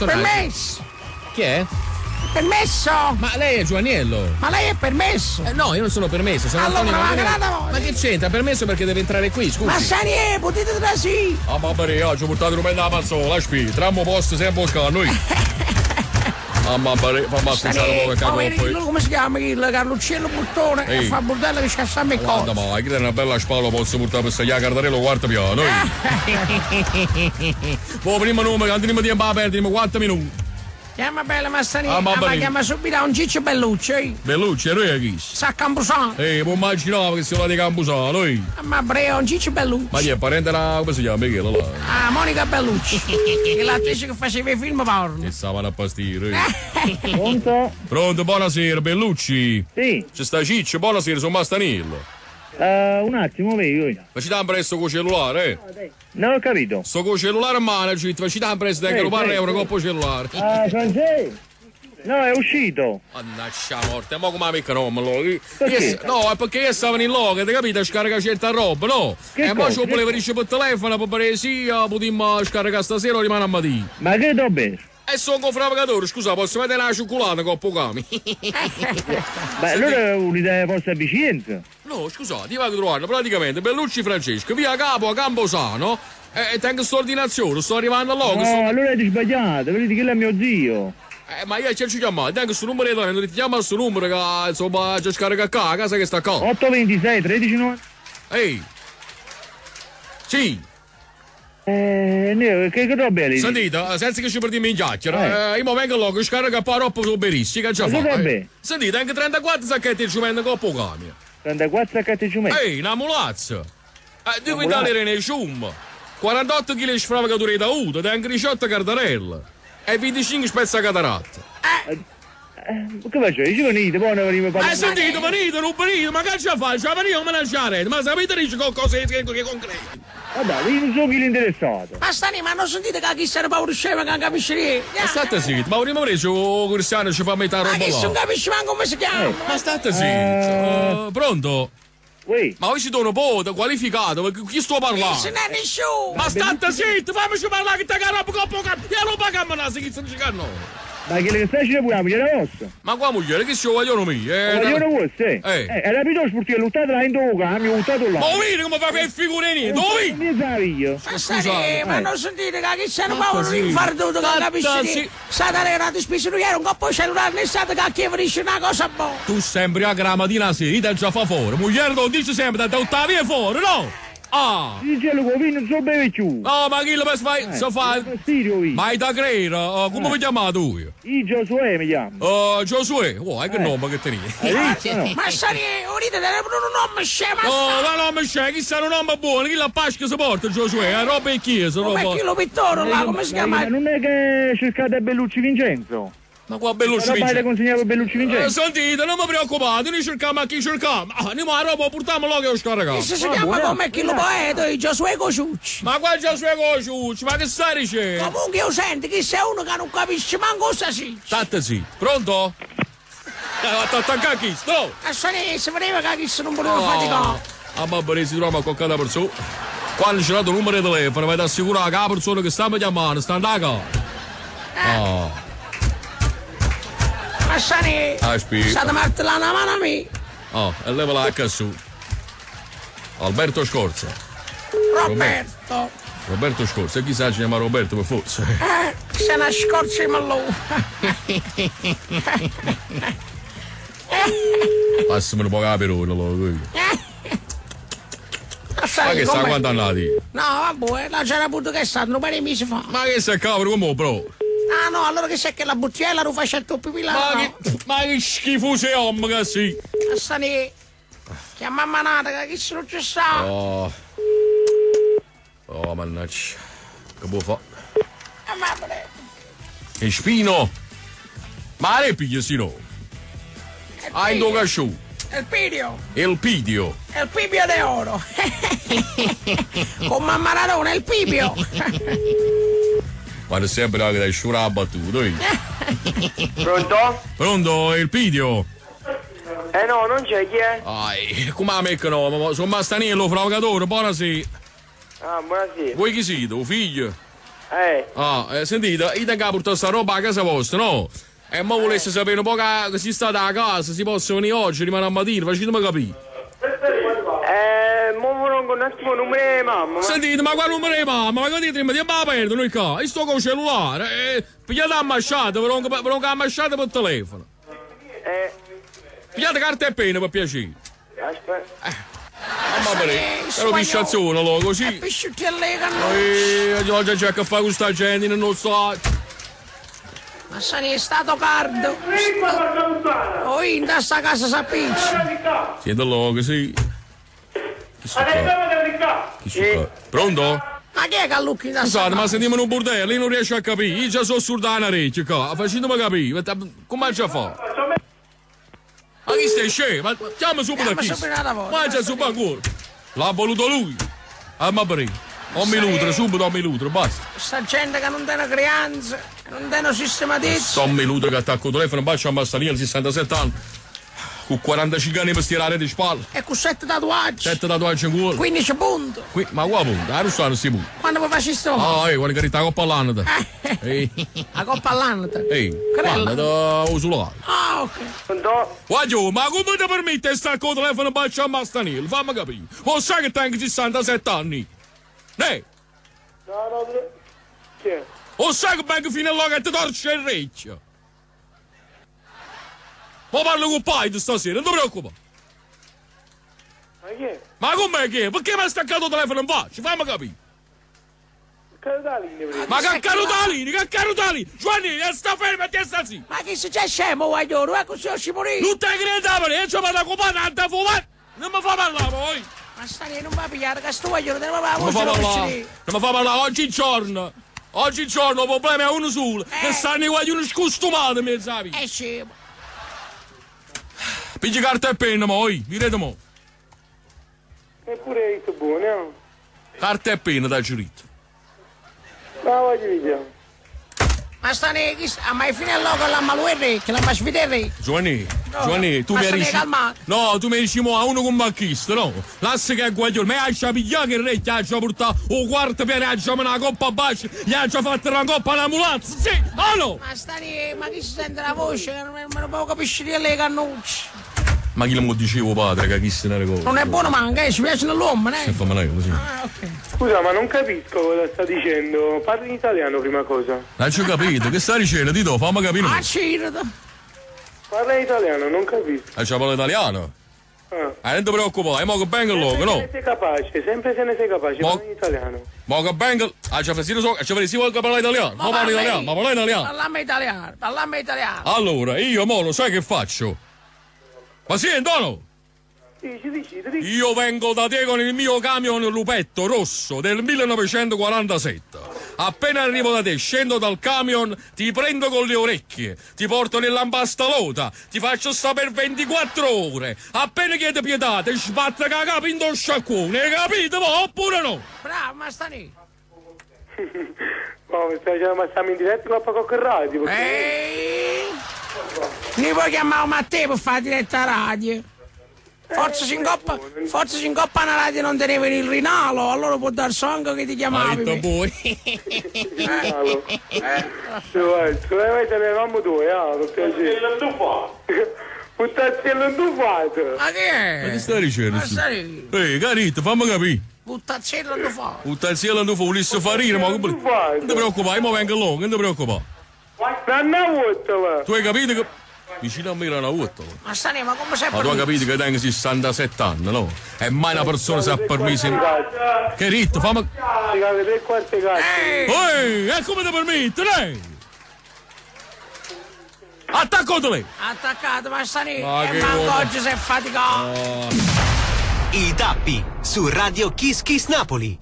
personaggio. permesso! Chi è? È permesso! Ma lei è Giovanniello? Ma lei è permesso? No, io non sono permesso, sono Allora, Antonio ma Manganello. grata voi. Ma che c'entra? Permesso perché deve entrare qui, scusi. Ma Sanie, potete trasì! Ah, ma per io ci ho portato un bel pazzola, aspetta, trammo posto sempre qua, noi. Ah, ma per fammi assaggiare un po' che Come, capo come si chiama il Carluccello Buttone? Ehi. E fa bordello che scassamo il Guarda, cozzo. ma che è una bella spalla posso portare per stagliare Cardarello quarto piano. Poi prima nome, andiamo tempo a perdere, 4 minuti. Chiama bella Massani, Ah, ma ma bene. chiama subito un Ciccio Bellucci, eh. Bellucci, e lui è chi? Sa Campusano. Ehi, può immaginare che si va di Campusano, lui. Ma breo, un Ciccio Bellucci. Ma chi è parente la... come si chiama? Michele, là? Ah, Monica Bellucci. che è l'attrice che faceva i film porno. Che stavano a pastire. Pronto? Pronto, buonasera, Bellucci. Sì. C'è sta Ciccio, buonasera, sono Mastanillo. Un attimo, vedi. Ma ci dà presto col cellulare, eh? Non ho capito. Sto col cellulare in mano, ci ci dà presto, tengo un euro coppo cellulare. Ah, Francesco! No, è uscito. Mannaggia morte, ma come mica no, ma lo- Perché? Io- no, è perché io stavo in loco, ti capito, a scaricare certa roba, no? Che e poi cosa? ci volevo dire per telefono, per dire sì, potremmo scaricare stasera o rimane a mattina. Ma che roba? E sono con fravigatore, scusa, posso mettere la cioccolata con cami? Beh, allora un'idea forse a Vicenza. No, scusate, io vado a trovarlo praticamente Bellucci Francesco, via Capo a Camposano, e tengo sta ordinazione, sto arrivando là. No, sto- allora ti sbagliato, vedi che è mio zio. Ma io ci ho chiamato, tengo questo numero di telefono, ti chiama questo numero che insomma ci scarica qua, a casa che sta qua. 826 13 90. Ehi! Sì! No, che roba è lì? Sentite, senza che ci perdiamo in chiacchiera, io mo vengo là, che scarica qua roba sono benissimo, che già Ma fa. che roba è? Sentite, anche 34 sacchetti di cemento con poco camion. 34 sacchetti di cemento? Ehi, una mulazza! Due Una quintali mulazza. di cium, 48 kg di sfravacatura da uto, ed anche 18 cardarelle e 25 spezza cataratta. Che faccio? Ci venite, poi ne veniamo a parlare. Sentite, venite, non venite, ma che ce fa? Ci venite, ma non ci arrete, ma sapete dice qualcosa di che concreto? Vabbè, io non so chi l'interessato. Ma Stani, ma non sentite che chi se ne paura scema che non capisce niente? Ma state zitto, ma prima preso Cristiano ci fa mettere la Ma roba chi non là. capisce manco come si chiama? Ma state zitto. Pronto? Ma voi siete un po' qualificato, ma chi sto Chi se parlando? ne è nessuno? Ma state zitto, fammici parlare che te roba con poca. E non paghiamo la che sto giocando. Ma che le stai ci pure, moglie vostra? Ma qua moglie, che si vogliono mio? Vogliono vostra, eh. Era piuttosto perché lottato là in dove, mi ho buttato là. Ma vedi come fa a fare figure niente? Dove? Mi sa io. Ma Stani, ma non sentite che chi se ne paura zitto. rinfarduto che non capisce State niente? zitto. State era di spesa non era un coppo cellulare, né state che chi dice una cosa buona. Tu sembri a la mattina sì, te già fa fuori. Moglie non dice sempre, da tutta via fuori, no? Ah! Dice lo vino non so beve più. No, ma chi lo fai? So fa. Ma hai da credere, come vi chiamate tu? Io Giosuè mi chiamo. Oh, Giosuè, oh, che nome che teni? Ma Stani, unite era pure un nome scema. No, ma nome c'è, chi sa un nome buono, chi la Pasqua si porta Giosuè, è roba e chiesa, Come roba. chi lo pittore là, come si chiama? Ma non è che cercate Bellucci Vincenzo? Ma qua Bellucci La roba Vincenzo. era consegnata Bellucci Vincenzo. Sentite, non mi preoccupate, noi cerchiamo a chi cerchiamo. Ah, noi la roba portiamo là che ho scaricato. Chi si chiama come chi lo poeta, il Giosuè Cociucci. Ma qua Giosuè Cociucci, ma che stai dicendo? Comunque io sento che sei uno che non capisce manco cosa si. State zitto, pronto? Attacca chi? Sto! Ma Stani, si vedeva che chi non voleva faticare. Ah, ma bene, si trova con cada persona. Quando c'è dato il numero di telefono, vai ad assicurare che la persona che sta chiamando sta andando. Ah, Ma Stani, aspetta. state martellando la mano a me. Oh, e leva la H su. Alberto Scorza. Roberto. Roberto Scorza, e chissà si chiama Roberto per forza. Se una scorza di mallo. Passami un po' la perona, allora. Ma che sta quanto andati? No, vabbè, là c'era appunto che è stato un paio di mesi fa. Ma che sta cavolo come bro? Ah no, allora che c'è che la bottiglia lo faccia tutto più là. Ma che, ma che schifo sei uomo che sì. Stani, chiama manata, che chi non ci sta. Oh. Oh, mannaggia. Che può fare? Vabbè. E spino! Ma le piglia sì no? Ah, in due casciù. Il pidio, Il pidio. il pipio de oro. Con mamma Maradona, il pipio. Guarda sempre la che dai sciura battuto. eh. Pronto? Pronto, il pidio? Eh no, non c'è chi è? Ai, come la mettono? Ma sono Mastanello, provocatore, buonasera. Ah, buonasera. Voi chi siete? Un figlio? Eh. Ah, sentite, io tengo a portare sta roba a casa vostra, no? E mo volesse sapere un po' che si sta da casa, si possa venire oggi, rimane a mattina, facetemi capire. Mo volevo un attimo il numero di mamma. Ma... Sentite, ma quale numero di mamma? Ma che dite? Ma ti aperto noi qua? Io sto con il cellulare, pigliate la masciata, ve lo la masciata per telefono. Pigliate carta e penna per piacere. Aspetta. Mamma mia, ero pisciazione allora, così. E pisciutti Oggi c'è che fare con sta gente, non so. Ma se ne è stato cardo. Oh, in sta casa s'appiccia. Siete là, sì. Chi sta qua? Chi sta qua? Pronto? Ma chi è che allucchi in Scusate, ma sentiamo un bordello, io non riesco a capire. Io già sono surda una orecchia qua. Facetemi capire. Come c'è a fare? Ma chi stai scemo? Ma chiama subito a chi? Ma già subito ancora. L'ha voluto lui. Ah, ma prego. Ho mi subito ho mi basta. Sta gente che non tiene creanza, non tiene sistematezza. Sto mi che attacco il telefono, bacio a Massalia, 67 anni. Con 45 anni per stirare di spalle. E con 7 tatuaggi. 7 tatuaggi in culo. 15 punti. Qui, ma qua punto? Ah, non stanno sti punti. Quando vuoi fare sto? Ah, quando che la coppa all'anno. La coppa all'anno. Ehi, quando usulare. Ah, ok. Pronto? Guaglio, ma come ti permette di stare con il telefono bacio a Mastanil? Fammi capire. Lo sai che tengo 67 anni? Ne? No, no, chi è? O sai che vengo fino all'ora che ti torce il recchio? Ma parlo con Paito stasera, non ti preoccupare. Ma chi è? Ma com'è che è? Perché mi hai staccato il telefono in faccia? Fammi capire. Ma che carotalini, che carotalini! Giovanni, sta ferma e ti sta zitto! Ma che se c'è scemo, guaglione, è così ci morì! Non te credi, io ci vado a copare, tanta fumare! Non mi fa parlare, poi! Ma sta lì, non va a pigliare, che sto guaglione, non va a Non mi fa parlare, non mi fa parlare, oggigiorno! Oggigiorno il problema è uno solo, che stanno i guaglioni scostumati, mi sai! È scemo! Pigli carta e penna, mo, oi, direte mo! Eppure è buono, no? Carta e penna, dai, giurito! Ma voglio vedere. Ma sta ne, ma è fine loco la maluere, che la ma svidere. Giovanni, no, Giovanni, tu mi dici. No, tu mi dici mo a uno con bacchista, no? Lascia che è guaglione, ma hai già pigliato che il re, ti ha già portato un quarto piano, ha già una coppa a bacio, gli ha già fatto una coppa all'ambulanza, sì, ah no? Ma sta ne, ma chi si sente la voce? Non me lo può capire le cannucce. Ma chi lo dicevo padre che chi se ne ricorda? Non è buono manca, ci piacciono l'uomo, eh? Se fa male così. Ah, ok. Scusa, ma non capisco cosa sta dicendo. Parli in italiano prima cosa. Non ci ho capito, che sta dicendo? Tito, fammi capire. Ah, certo. Parla in italiano, non capisco. Ah, c'è parla italiano? Ah. Non ti preoccupare, mo che vengo là, no? Se ne sei capace, sempre se ne sei capace, parla in italiano. Mo che vengo, ah, c'è so, c'è si vuole parlare italiano, ma parla italiano, ma parla italiano. Parliamo italiano, parliamo italiano. Allora, io mo lo sai che faccio? Ma sì, no? Dici. Io vengo da te con il mio camion lupetto rosso del 1947. Appena arrivo da te, scendo dal camion, ti prendo con le orecchie, ti porto nell'ambastalota, ti faccio stare per 24 ore. Appena chiede pietà, ti sbatto la capo in do sciacquone, hai capito? Oppure no? Bravo, ma sta lì. No, ma stiamo in diretta con la Cocca Radio. Perché... Noi poi chiamiamo Matteo per fare diretta radio. Forse si incoppa una radio non teneva il rinalo, allora può darsi anche che ti chiamavi. Ah, buoni. Rinalo. Tu vai tenevamo due, ah, per piacere. Buttaziello intufato. Ma che è? Ma che stai dicendo? Ehi, carito, fammi capire. Buttaziello intufato. Buttaziello intufato, volessi fare ridere, ma non ti preoccupare, io vengo là, non ti preoccupare. Una vuottola. Tu hai capito che... Vicino a me era una vuottola. Ma sta ma come sei? Ma tu hai capito che tengo 67 anni, no? E mai una persona si è permesso... Che ritto, fammi... Ehi, e come ti permette, lei? Attacco lei! Attaccato, ma sta lì! E manco oggi si è faticato! I tappi su Radio Kiss Kiss Napoli.